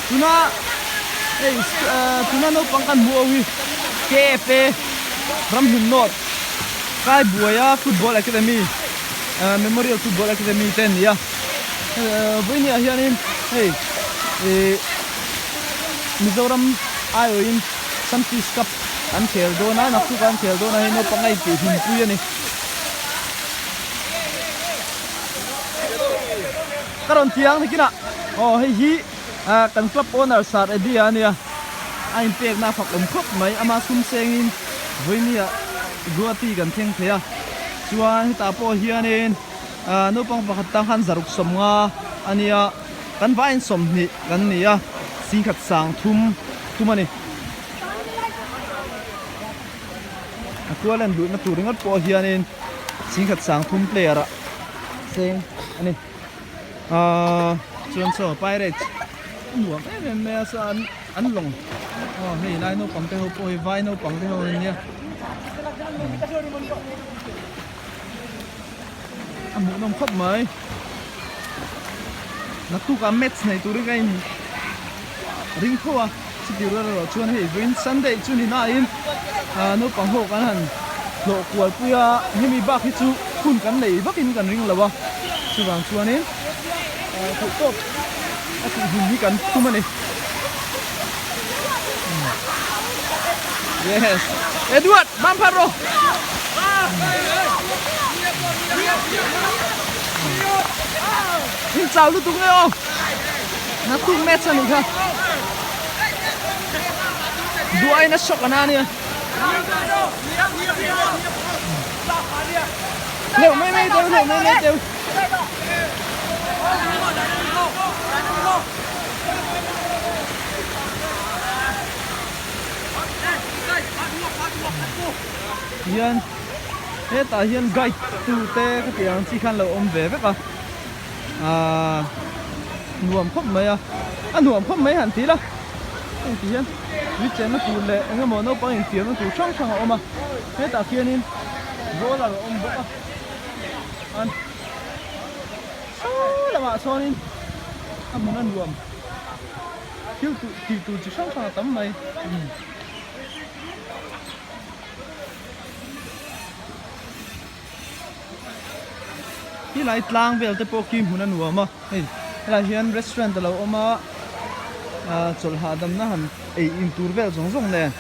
Tuna hei tuna naupang kan hmuh ho hi KFA Ramhlun North Kaibuaia Football Academy Memorial Football Academy te an ni a vawinia hianin hei ih Mizoram aiawhin Sunfish Cup an khel dawn a naktuk an khel dawn a hei naupang a intih hlimpui a ni. Ka rawn ti ang nikinah aw hei hi kan club owner Sir Eddie a nia a inpekna a fak awm khawp mai ama sum sengin vawinia Guwahati kan thleng thei a chuan hetah pawh hianin naupang pakhat tang khan zaruk sawmnga a nia kan vaiin 20 kan ni a singkhat sang thum thum a ni. A kual en luhna tur ringawt pawh hianin singkhat sang thum player ah seng a ni ahh chuan saw pirates a nuam em em mai a saw an an lawng aw hei lai naupang te ho pawh hi vai naupang te ho an nia a hmuhnawm khawp mai naktuk ah match nei turin ka in ring tho a. Chutih rual erawh chuan hei vawiin Sunday chu ni nain naupang ho kan han hlawh kual pui a, hemi bak hi chu hun kan nei vakin kan ring lo a, chuvang chuanin theih tawp a tih hlim hi kan tum a ni. Yes, Edward, bam phat rawh! In chau lutuk nge aw! Naktuk match a nih kha. Duain a shock ana ania. Leuh mai mai teu, leuh mai mai teu. Hian hetah hian guide tu te ka tih ang chi khan lo awm ve vek a. Ahh nuam khawp mai a a nuam khawp mai han ti la heng ti hian tui chenna tur leh eng emaw naupang infiamna tur hrang hrang a awm a hetah khianin roller a awm bawk a an saw lamah sawnin a hmun a nuam thil tih tur chi hrang hrang a tam mai. Helai tlang vel te pawh khi hmun a nuam a hei helai hian restaurant a lo awm a ah chawlh hahdamna han ei in tur vel zawng zawng nen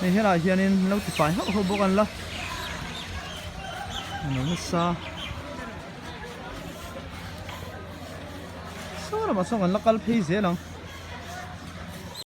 hei helai hianin lo ti fai hauh hauh bawk an la a lo nasa saw lamah sawn kan la kal phei zel ang.